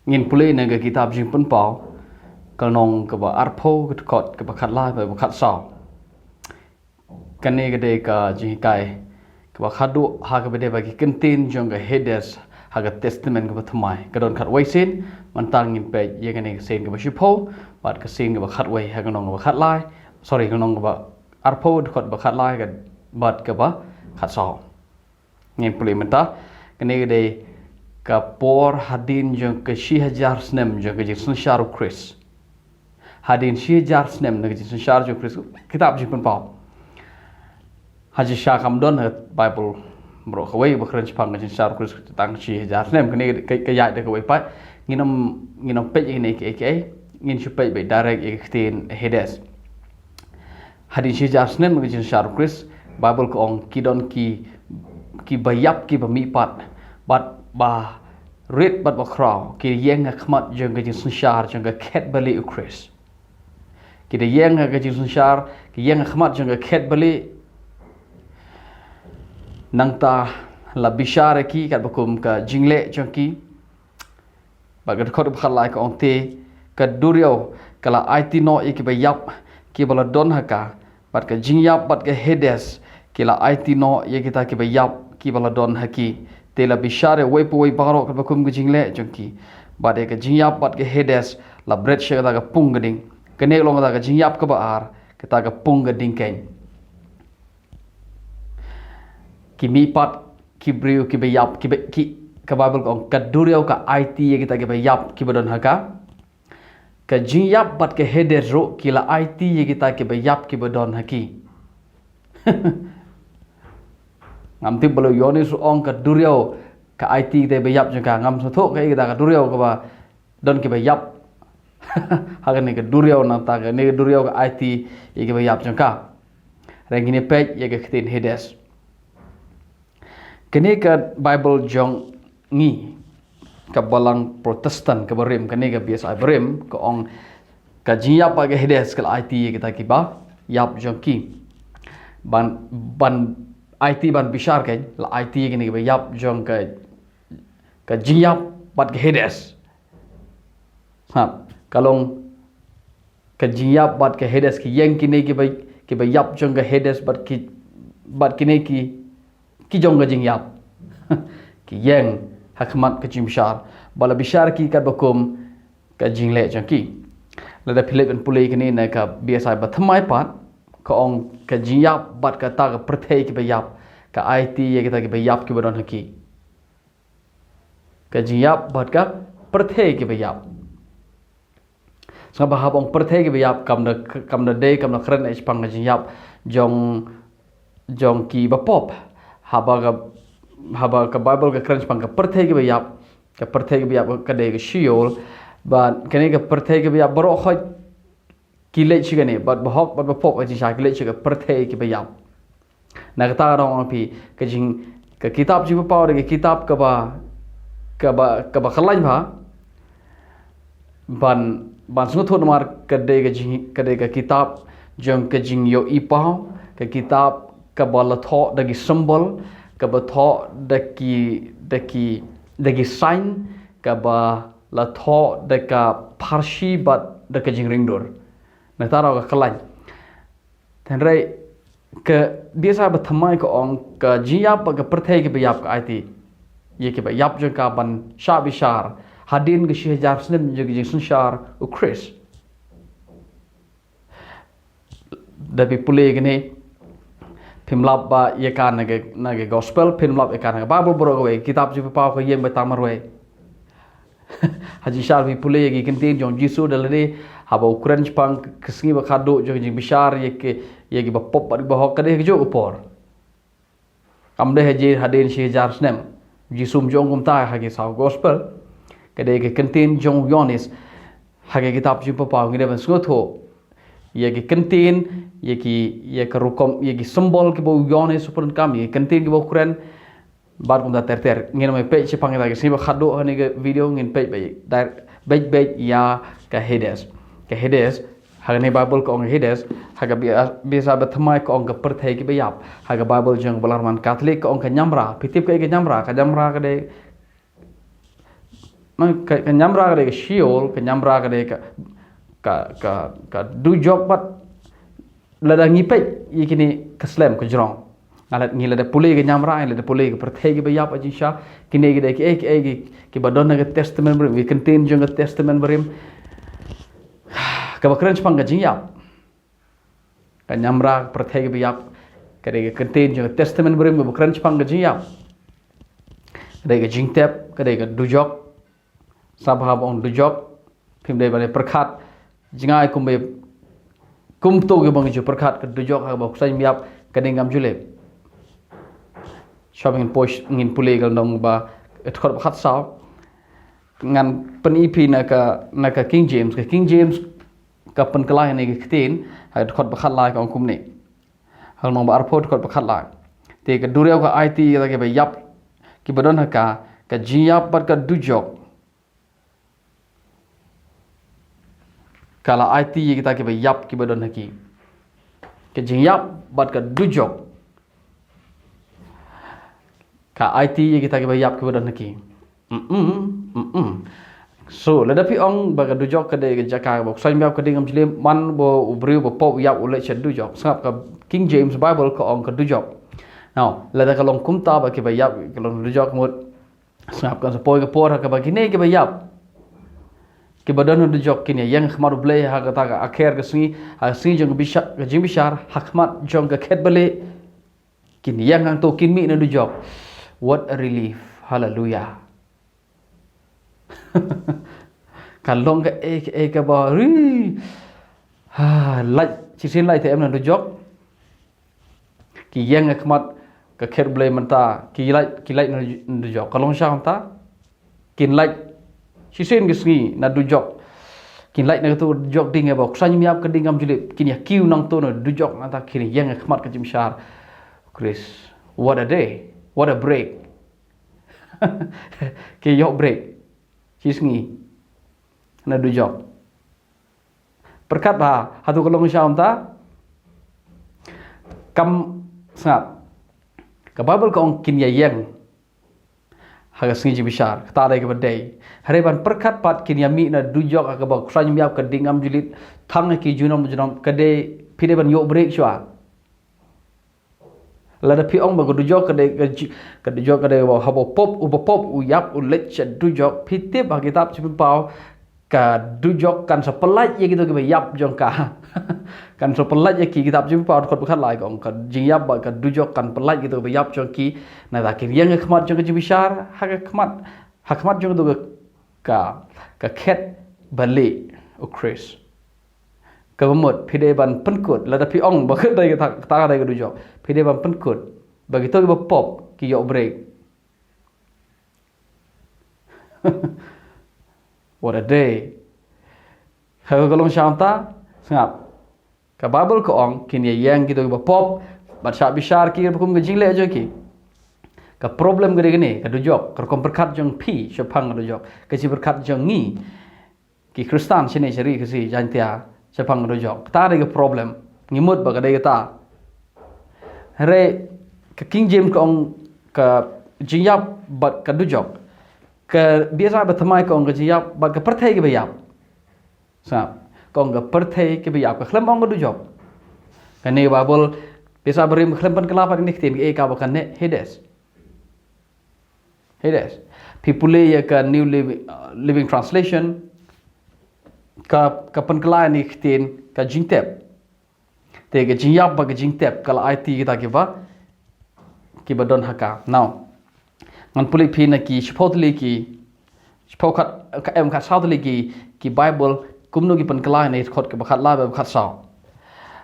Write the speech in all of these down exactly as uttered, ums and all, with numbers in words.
Ngin pule na ka kitab Jingpynpaw, ka lynnong kaba arphew, ka dkhot kaba khatlai bad kaba khatsaw. Kane ka dei ka jinghikai kaba khadduh ha kaba dei ba ki kyntien jong ka Hades ha ka Testament kaba thymmai. Ka don khatwei sien, mynta ngin peit ïa kane ka sien kaba shiphew bad ka sien kaba khatwei ha ka lynnong kaba khatlai, sorry, ka lynnong kaba arphew, dkhot ba khatlai ka, bad kaba khatsaw. Ngin pule mynta, kane ka dei ka por hadien jong ka shi hajar snem jong ka jingsynshar u Khrist. Hadien shi hajar snem na ka jingsynshar jong u Khrist, kitab Jingpynpaw. Ha jingshisha kam don ha Baibl baroh kawei ba kren shaphang ka jingsynshar u Khrist tang shi hajar snem. Kane ka, ka ïaid da kawei pat. Ngin ym, ngin ym peit ïa kane kiei kiei, ngin shu peit beit direct ïa ka ktien Hades. Hadien shi hajar snem na ka jingsynshar u Khrist, Baibl ka ong ki don ki, ki baïap ki bamihpat bad barit bad bakhraw, ki ïeng ha khmat jong ka jingsynshar jong ka khet balieh u Khrist. Ki da ïeng ha ka jingsynshar, ki ïeng ha khmat jong ka khet balieh. Nangta la bishar ïa ki katba kum ka jingleh jong ki. Bad ka dkhot ba khatlai ka ong, te ka duriaw ka la aiti noh ïa ki baïap ki ba la don ha ka, bad ka jingïap bad ka Hades ki la aiti noh ïa kita ki baïap ki ba la don ha ki. Te la bishar ïa uwei pa uwei baroh katba kum ka jingleh jong ki. Bad ïa ka jingïap bad ka Hades la bret sha kata ka pung ka ding. Kane ka long kata ka jingïap kaba ar, kata ka pung ka ding keiñ. Ki mihpat, ki briew ki baïap, ki ba, ki, ka Baibl ka ong ka duriaw ka aiti ïa kita ki baïap ki ba don ha ka. Ka jingïap bad ka Hades ruh ki la aiti ïa kita ki baïap ki ba don ha ki. Ngam tip balei u Ïoannis u ong ka duriaw ka aiti ïa kita ki baïap jong ka, ngam sngewthuh kaei kata ka duriaw kaba don ki baïap. Ha kane ka duriaw, nangta kane ka duriaw ka aiti ïa ki baïap jong ka. Hynrei ngin ïa peit ïa ka ktien Hades. Kane ka Baibl jong ngi, ka Balang Protestant kaba rim, kane ka B S I barim, ka ong ka jingïap bad ka Hades ka la aiti ïa kita ki baïap jong ki. Ban, ban aiti ban bishar keiñ, la aiti ïa kine ki baïap jong ka, ka jingïap bad ka Hades. Ha, ka long ka jingïap bad ka Hades, ki ïeng kine ki ba, ki baïap jong ka Hades bad ki, bad kine ki, ki jong ka jingïap. Ki ïeng ha khmat ka jingbishar. Ba la bishar ki katba kum ka jingleh jong ki. Lada phi leit ban pule kine na ka B S I ba thymmai pat, ka ong ka jingïap bad kata ka pyrthei ki baïap, ka aiti ïa kita ki baïap ki ba don ha ki. Ka jingïap bad ka pyrthei ki baïap. Sngap ba haba ong pyrthei ki baïap, kam da, kam da dei, kam da kren shaphang ka jingïap jong, jong ki bapop. Haba ka, haba ka Baibl ka kren shaphang ka pyrthei ki baïap, ka pyrthei ki baïap ka dei ka Sheol. Bad kane ka pyrthei ki baïap baroh khoit ki leit sha kane, bad bahok bad bapop ka jingshisha ki leit sha ka pyrthei ki baïap. Na kata ka daw nga ong ïa phi, ka jing, ka kitab Jingpynpaw dei ka kitab kaba, kaba, kaba khlaiñ bha. Ban, ban sngewthuh namar ka dei ka jing, ka dei ka kitab jong ka jingïohi paw, ka kitab kaba la thoh da ki symbol, kaba thoh da ki, da ki, da ki sign, kaba la thoh da ka pharshi bad da ka jingringdur. Na kata ka khlaiñ. Hynrei ka B S I ba thymmai ka ong ka jingïap bad ka pyrthei ki baïap ka aiti ïa ki baïap jong ka ban shah bishar hadien ka shi hajar snem jong ka jingsynshar u Khrist. Da phi pule kane, phim lap ba ïa ka na ka, na ka gospel, phim lap ïa ka na ka Baibl baroh kawei, kitab Jingpynpaw ka ïeng ba tang marwei. Ha jingshisha phi pule ïa ki kyntien jong u Jisu da lade, haba u kren shaphang ka sngi ba khadduh jong ka jingbishar ïa ki, ïa ki bapop bad ki bahok, ka dei ha kajuh ka por. Kam dei ha ji hadien shi hajar snem. U Jisu um ju ong kumta ha ki saw gospel. Ka dei ka kyntien jong u Ïoannis ha ka kitab Jingpynpaw, ngi dei ban sngewthuh ïa ki kyntien, ïa ki, ïa ka rukom, ïa ki symbol kiba u Ïoannis u pyndonkam, ïa ki kyntien kiba u kren. Bad kumta ter ter. Ngin ym peit shaphang kita ki sngi ba khadduh ha kane ka video, ngin peit beit, beit beit ïa ka Hades. Ka Hades, ha kane ka Baibl ka ong Hades, ha ka B S I ba thymmai ka ong ka pyrthei ki baïap. Ha ka Baibl jong ka Balang Roman Katholik ka ong ka ñiamra. Phi tip kaei ka ñiamra? Ka ñiamra ka dei Ka, ka nyamra ka dei ka Sheol, ka nyamra ka dei ka, ka, ka, ka dujok bad lada ngi peit ïa kine ka slem ka jrong. Nga la, ngi la da pule ka nyamra, ngi la da pule ka pyrthei kiba ïap ha jingshisha, kine ki dei ki, eh, ki, eh, ki, kiba don ha ka Testament Barim, ki kyntien jong ka Testament Barim. Kaba kren shaphang ka jingïap. Ka nyamra, ka pyrthei kiba ïap, ka dei ka kyntien jong ka Testament Barim, kaba kren shaphang ka jingïap. Ka dei ka jingtep, ka dei ka dujok, sngap haba ong dujok, phim dei ban pyrkhat, jngai kumba, kumto kiba ngi ju pyrkhat ka dujok ha kaba u khlaiñ ïap ka ding kam ju lip. Shuwa ngin poi, ngin pule ka lynnong ba, dkhot ba khatsaw. Ngan pyni phi na ka, na ka King James, ka King James ka pynkylla ïa kane ka ktien, ha dkhot ba khatlai ka ong kumne. Ha lynnong ba arphew dkhot ba khatlai. Te ka duriaw ka aiti ïa kita kiba ïap, kiba don ha ka, ka jingïap bad ka dujok. Ka la aiti ïa kita kiba ïap kiba don ha ki. Ka jingïap bad ka dujok. Ka aiti ïa kita kiba ïap kiba don ha ki. Mm-mm, mm-mm. So, lada phi ong ba ka dujok ka dei ka jaka ba u khlaiñ ïap ka ding kam ju lip, man ba u briew ba pop u ïap u leit sha dujok. Sngap, ka King James Bible ka ong ka dujok. Now, lada ka long kumta ba kiba ïap ka long dujok, mut, sngap, kan sa poi ka por ha kaba kine kiba ïap, kiba don ha dujok kin ïeng ha khmat U Blei ha kata ka akher ka sngi, ha ka sngi jong ka bishar, ka jingbishar, ha khmat jong ka khet balieh. Kin ïeng hangto, kin mih na dujok. What a relief. Hallelujah. Ka long kaei kaei kaba ri. Ha, lait, shisien lait te em na dujok. Ki ïeng ha khmat ka khet U Blei mynta, ki lait, ki lait na dujok. Ka long shwa kumta. Kin lait shisien ka sngi na dujok. Kin lait na kato dujok ding, ïa ba u khlaiñ ïap ka ding kam ju lip. Kin ïa kiew nangto na dujok, nangta kin ïeng ha khmat ka jingbishar Khrist. What a day. What a break. Ki ïoh break shi sngi na dujok. Pyrkhat bha, hato ka long shwa kumta? Kam, sngap. Ka Bible ka ong kin ïa ïeng ha ka sngi jingbishar, kata dei kaba dei. Hynrei ban pyrkhat pat kin ïa mih na dujok ha kaba u khlaiñ ïap ka ding kam ju lip tang ha ki junom junom, ka dei, phi dei ban ïoh break shwa. Lada phi ong ba ka dujok ka dei ka ji-, ka dujok ka dei ba haba u pop, uba pop u ïap u leit sha dujok, phi tip ha kitab Jingpynpaw, ka dujok kan sa pyllait ïa kito kiba ïap jong ka. Kan sa pyllait ïa ki, kitab Jingpynpaw dkhot ba khatlai ka ong ka jingïap bad ka dujok kan pyllait ïa kito kiba ïap jong ki. Nangta kin ïeng ha khmat jong ka jingbishar, ha ka khmat, ha khmat jong kito ka, ka, ka khet balieh U Khrist. Kaba mut phi dei ban pynkut, lada phi ong ba ka dei kata, kata ka dei ka dujok, phi dei ban pynkut ba kito kiba pop ki ïoh break. What a day. Hato ka long shwa kumta? Sngap. Ka Bible ka ong kin ïa ïeng kito kiba pop bad shah bishar ki rukom ka jingleh jong ki. Ka problem ka dei kane, ka dujok, ka rukom pyrkhat jong phi shaphang ka dujok, ka jingpyrkhat jong ngi ki Khristan shane sha ri Khasi Jaiñtia shaphang ka dujok. Kata dei ka problem. Ngi mut ba ka dei kata. Hynrei ka King James ka ong ka jingïap bad ka dujok. Ka Biasa Bathymmai ka ong ka jingïap bad ka pyrthei kiba ïap. Sngap, ka ong ka pyrthei kiba ïap, ka khlem ong ka dujok. Kane ka Bible, Biasa Barim ka khlem pynkylla pat ïa kane ka ktien, ka ïa ka ba kane Hades. Hades. Phi pule ïa ka New Living, uh, Living Translation, ka, ka pynkylla ïa kane ka ktien ka jingtep. Te ka jingïap bad ka jingtep ka la aiti kita kiba, kiba don ha ka. Now, ngan pule phi na ki shiphew tylli ki, shiphew khat, ka em khatsaw tylli ki, ki Bible, kumno ki pynkylla ïa kane ka dkhot kaba khatlai bad ba khatsaw.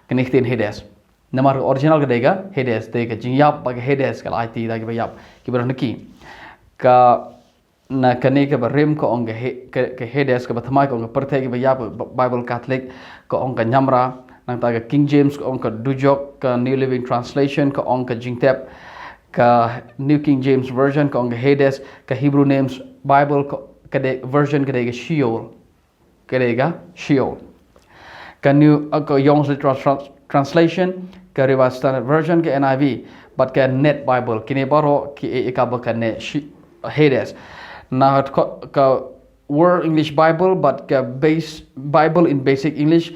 Kane ka ktien Hades. Namar ka original ka dei ka Hades, te ka jingïap bad ka Hades ka la aiti kita kiba ïap, kiba don ha ki. Ka Na kane ka barim ka ong ka He-, ka, ka Hades, ka Bathymmai ka ong ka pyrthei kiba ïap, Bi-, Bible Catholic ka ong ka nyamra, nangta ka King James ka ong ka dujok, ka New Living Translation ka ong ka jingtep, ka New King James Version ka ong ka Hades, ka Hebrew Names Bible ka, ka dei, version ka dei ka Sheol. Ka dei ka Sheol. Ka New, uh, ka Young's Literal Trans-, Translation, ka Revised Standard Version, ka N I V, bad ka Net Bible. Kine baroh ki ïa ka ba kane She-, Hades. Na ka, ka, World English Bible, bad ka base, Bible in Basic English,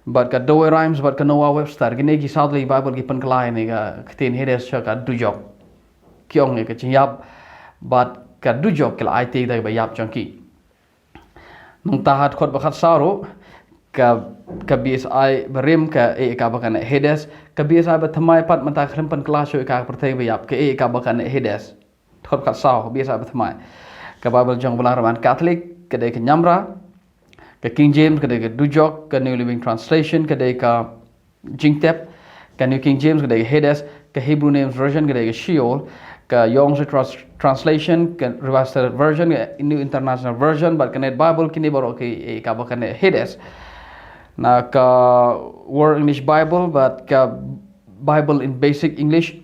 bad ka Douay-Rheims, bad ka Noah Webster. Kine ki saw tylli ki Bible ki pynkylla ïa kane ka ktien Hades sha ka dujok. Ki ong ïa ka jingïap bad ka dujok ki la aiti da kaba ïap jong ki. Nangta ha dkhot ba khatsaw ruh, ka, ka B S I barim ka ïeh ïa ka ba kane Hades, ka B S I bathymmai pat mynta ka khlem pynkylla shuh ïa ka pyrthei ba ïap, ka ïeh ïa ka ba kane Hades. Dkhot khatsaw, B S I bathymmai. Ka Bible jong u Balang Roman Catholic ka dei ka Niamra, ka King James ka dei ka dujok, ka New Living Translation ka dei ka jingtep, ka New King James ka dei ka Hades, ka Hebrew Names Version ka dei ka Sheol, ka Young's Trans-, Translation, ka Revised Standard Version, ka New International Version, bad ka Net Bible, kine baroh ki ïeh ïa ka ba kane Hades. Na ka World English Bible, bad ka Bible in Basic English,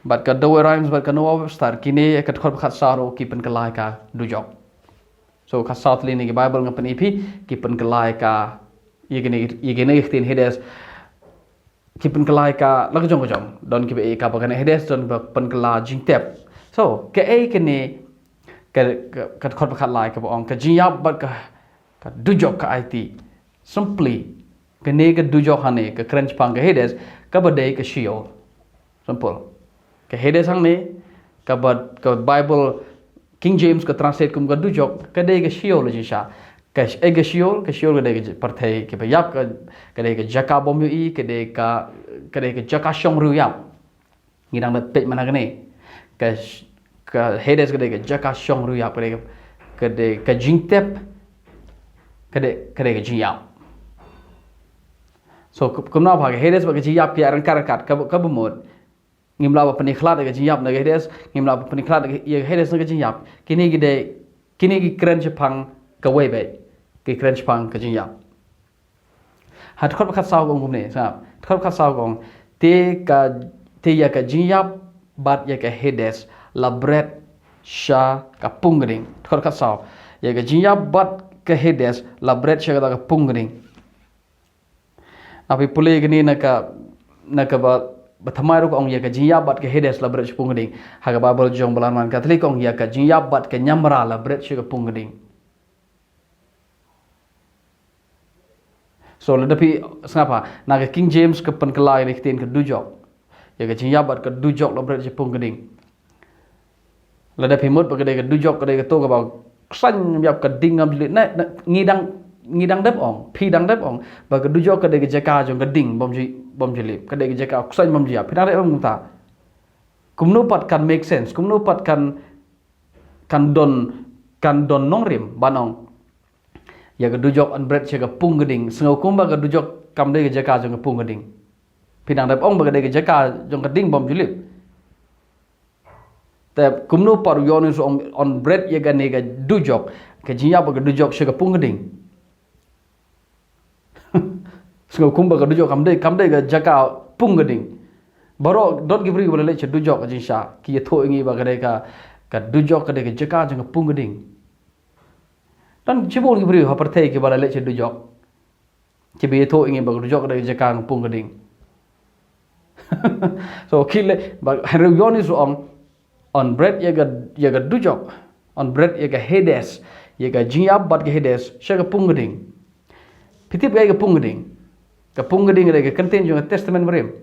bad ka Douay-Rheims, bad ka Noah Webster, kine ka dkhot ba khatsaw ruh ki pynkylla ïa ka dujok. So, khatsaw tylli ne ki Bible nga pyni ïa phi, ki pynkylla ïa ka, ïa kine, ïa kine ki ktien Hades, ki pynkylla ïa ka la ka jong ka jong. Don kiba ïeh ïa ka ba kane Hades, don ba pynkylla jingtep. So, kaei kane ka, ka, ka dkhot ba khatlai kaba ong ka jingïap bad ka, ka dujok ka aiti. Simply, kane ka dujok hangne, ka kren shaphang ka Hades, kaba dei ka Sheol. Simple. Ka Hades hangne, kaba, ka Bible King James ka translate kum ka dujok, ka dei ka Sheol jingshisha. Ka, eh, ka Sheol, ka Sheol ka dei ka j-, pyrthei kiba ïap, ka, ka dei ka jaka bym ïohi, ka dei ka, ka dei ka jaka shong riewïap. Ngi dang da peit mynta kane. Ka sh-, ka Hades ka dei ka jaka shong riewïap, ka dei ka, ka dei ka jingtep, ka dei, ka dei ka jingïap. So, kum, kumno ba ka Hades bad ka jingïap ki ïaryngkat ryngkat, kaba, kaba mut. Ngim lah ban pyni khlad ïa ka jingïap na ka Hades, ngim lah ban pyni khlad ïa ka Hades na ka jingïap. Kine ki dei, kine ki kren shaphang kawei beit. Ki kren shaphang ka jingïap. Ha dkhot ba khatsaw ka ong kumne, sngap. Dkhot ba khatsaw ka ong, te ka, te ïa ka jingïap bad ïa ka Hades la bret sha ka pung ka ding. Dkhot ba khatsaw. Ïa ka jingïap bad ka Hades la bret sha kata ka pung ka ding. Nga phi pule kane na ka, na kaba, bathymmai ruh ka ong ïa ka jingïap bad ka Hades la bret sha pung ka ding. Ha ka Bible jong u Balang Roman Catholic ka ong ïa ka jingïap bad ka Niamra la bret sha ka pung ka ding. So, lada phi sngap ha, na ka King James ka pynkylla ïa ka ktien ka dujok. Ïa ka jingïap bad ka dujok la bret sha pung ka ding. Lada phi mut ba ka dei ka dujok ka dei kato kaba khlaiñ ïap ka ding bym ju lip. Na, na, ngi dang, ngi dang dep ong, phi dang dep ong ba ka dujok ka dei ka jaka jong ka ding bym ju, bym ju lip. Ka dei ka jaka khlaiñ bym ju ïap. Phi dang dep ong kumta. Kumno pat kan make sense, kumno pat kan, kan don, kan don nongrim ban ong ïa ka dujok yn bret sha ka pung ka ding. Sngewbha kumba ka dujok kam dei ka jaka jong ka pung ka ding. Phi dang dep ong ba ka dei ka jaka jong ka ding bym ju lip. Te kumno pat u Ïoannis u ong yn bret ïa kane ka dujok, ka jingïap bad ka dujok sha ka pung ka ding. Sngewbha kumba ka dujok kam dei, kam dei ka jaka pung ka ding. Baroh don ki briew ba la leit sha dujok ka jingshisha, ki ïathuh ïa ngi ba ka dei ka, ka dujok ka dei ka jaka jong ka pung ka ding. Don shibun ki briew ha pyrthei kiba la leit sha dujok. Kiba ïathuh ïa ngi ba ka dujok ka dei ka jaka jong ka pung ka ding. So, ki leh, ba, hynrei u Ïoannis u ong, yn bret ïa ka, ïa ka dujok, yn bret ïa ka Hades, ïa ka jingïap bad ka Hades, sha ka pung ka ding. Phi tip kaei ka pung ka ding? Ka pung ka ding ka dei ka kyntien jong ka Testament Barim.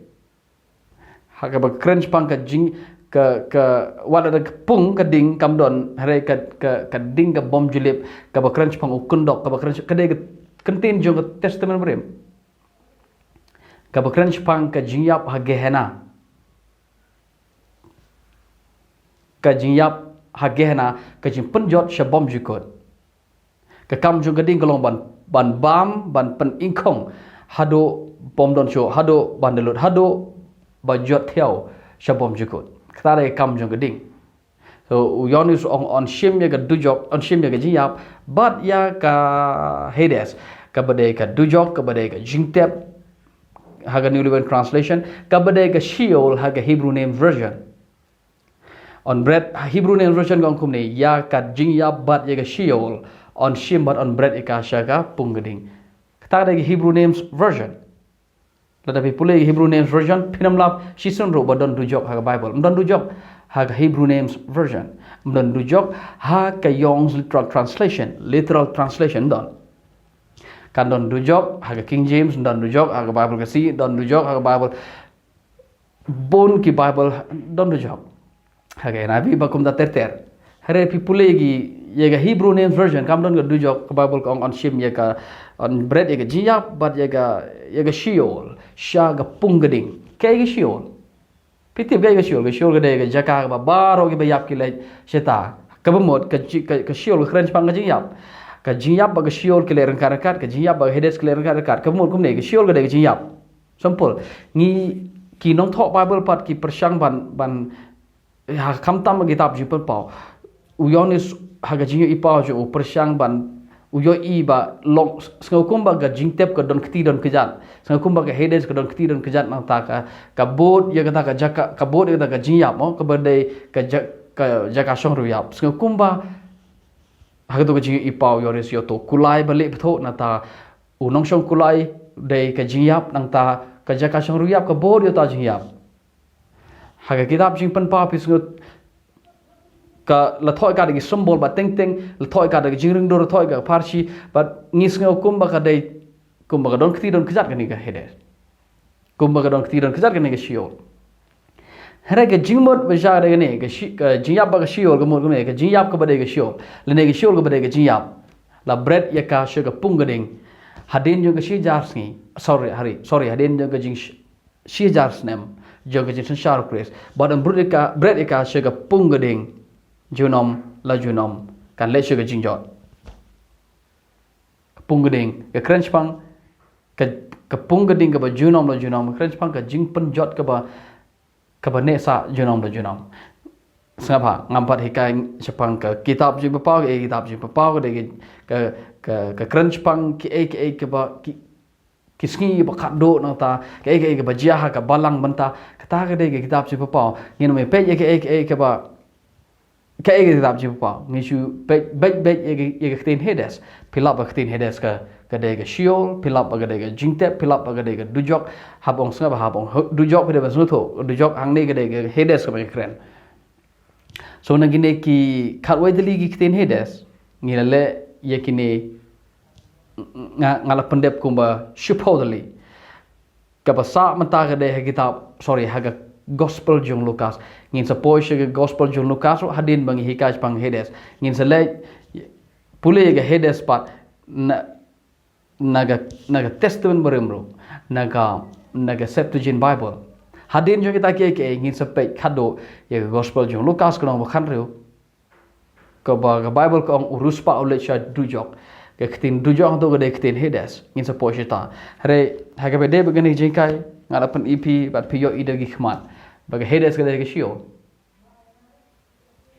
Ha kaba kren shaphang ka jing, ka, ka, wat la da ka pung ka ding kam don, hynrei ka, ka, ka ding ka bym ju lip, kaba kren shaphang u kyndok, kaba kren sh-, ka dei ka kyntien jong ka Testament Barim. Kaba kren shaphang ka jingïap ha Gehenna. Ka jingïap ha Gehenna, ka jingpynjot sha bymjukut. Ka kam jong ka ding ka long ban, ban bam, ban pynïngkhong haduh bym don shuh, haduh ban da lut, haduh ba jot thiaw sha bymjukut. Kata dei ka kam jong ka ding. So, u Ïoannis u ong yn shim ïa ka dujok, yn shim ïa ka jingïap bad ïa ka Hades, kaba dei ka dujok, kaba dei ka jingtep ha ka New Living Translation, kaba dei ka Sheol ha ka Hebrew Names Version. Yn bret, Hebrew Names Version ka ong kumne, ïa ka jingïap bad ïa ka Sheol, yn shim bad yn bret ïa ka sha ka pung ka ding. Kata ka dei ka Hebrew Names Version. Lada phi pule Hebrew Names Version, phin ym lap shisien ruh ba don dujok ha ka Bible. Ym don dujok. ha ka Hebrew Names Version. Ym don dujok ha ka Young's Literal Translation, literal translation ym don. Kan don dujok ha ka King James, ym don dujok ha ka Bible Khasi, ym don dujok ha ka Bible, bun ki Bible ym don dujok. Ha ka N I V bad kumta ter ter. Hynrei phi pule ïa ka Hebrew Names Version, kam don ka dujok, ka Bible ka ong yn shim ïa ka, yn bret ïa ka jingïap bad ïa ka, ïa ka Sheol sha ka pung ka ding. Kaei ka Sheol? Phi tip kaei ka Sheol? Ka Sheol ka dei ka jaka kaba baroh kiba ïap ki leit shata. Kaba mut ka, ka, ka Sheol ka kren shaphang ka jingïap. Ka jingïap bad ka Sheol ki leit ryngkat ryngkat, ka jingïap bad ka Hades ki leit ryngkat ryngkat. Kaba mut kumne, ka Sheol ka dei ka jingïap. Simple. Ngi, ki nongthoh Bible pat ki pyrshang ban, ban, ha, khamtam ha ka kitab Jingpynpaw, u Ïoannis ha ka jingïohi paw jong u pyrshang ban, u ïohi ba long, sngew kumba ka jingtep ka don kti don kjat, sngew kumba ka Hades ka don kti don kjat, nangta ka, ka bud ïa kata ka jaka, ka bud ïa kata ka jingïap mo, kaba dei ka ja-, ka jaka shong riewïap. Sngew kumba ha kato ka jingïohi paw u Ïoannis ïoh to kulai ba leh bthoh, nangta u nongshong kulai dei ka jingïap, nangta ka jaka shong riewïap ka bud ïa uta jingïap. Ha ka kitab Jingpynpaw phi sngew ka la thoh ïa ka da ki symbol ba teng teng, la thoh ïa ka da ki jingryngdur, la thoh ïa ka pharshi, bad ngi sngew kumba ka dei, kumba ka don kti don kjat kane ka Hades. Kumba ka don kti don kjat kane ka Sheol. Hynrei ka jingmut ba shisha ka dei kane, ka shi-, ka jingïap bad ka Sheol, ka mut kane, ka jingïap kaba dei ka Sheol, lane ka Sheol kaba dei ka jingïap, la bret ïa ka sha ka pung ka ding hadien jong ka shi hajar sngi, sorry, hari, sorry, hadien jong ka jing shi hajar snem jong ka jingsynshar u Khrist. Bad yn bret ïa ka, bret ïa ka sha ka pung ka ding junom la junom, kan leit sha ka jingjot. Ka pung ka ding ka kren shaphang ka, ka pung ka ding kaba junom la junom, ka kren shaphang ka jingpynjot kaba, kaba neh sah junom la junom. Sngap ha, ngam pat hikai shaphang ka kitab Jingpynpaw, ka kitab Jingpynpaw ka dei ka, ka, ka, ka kren shaphang kiei kiei kaba ki, ki sngi ba khatduh, nangta kaei kaei kaba jia ha ka balang mynta. Kata ka dei ka kitab Jingpynpaw. Ngin ym peit ïa kaei kaei kaba, kaei ka kitab Jingpynpaw. Ngi shu peit beit beit ïa ka, ïa ka ktien Hades. Phi lap ba ka ktien Hades ka, ka dei ka Sheol, phi lap ba ka dei ka jingtep, phi lap ba ka dei ka dujok. Hap ong, sngap ha, hap ong dujok, phi dei ban sngewthuh dujok hangne ka dei ka Hades kaba ngi kren. So na kine ki khatwei tylli ki ktien Hades, ngi la leh ïa kine, nga, nga la pyndep kumba shiphew tylli. Kaba sah mynta ka dei ha kitab, sorry, ha ka Gospel jong u Lukas. Ngin sa poi sha ka Gospel jong u Lukas ruh hadien ba ngi hikai shaphang Hades. Ngin sa leit pule ïa ka Hades pat na, na ka, na ka Testament Barim ruh, na ka, na ka Septuagint Bible. Hadien jong kita kiei kiei ngin sa peit khatduh ïa ka Gospel jong u Lukas ka lynnong ba khathynriew, kaba ka Bible ka ong u riewspah u leit sha dujok. Ka ktien dujok hangto ka dei ka ktien Hades. Ngin sa poi shata. Hynrei ha kaba ïadei bad kane ka jinghikai, nga la pyni ïa phi bad phi ïohi da ki khmat ba ka Hades ka dei ka Sheol.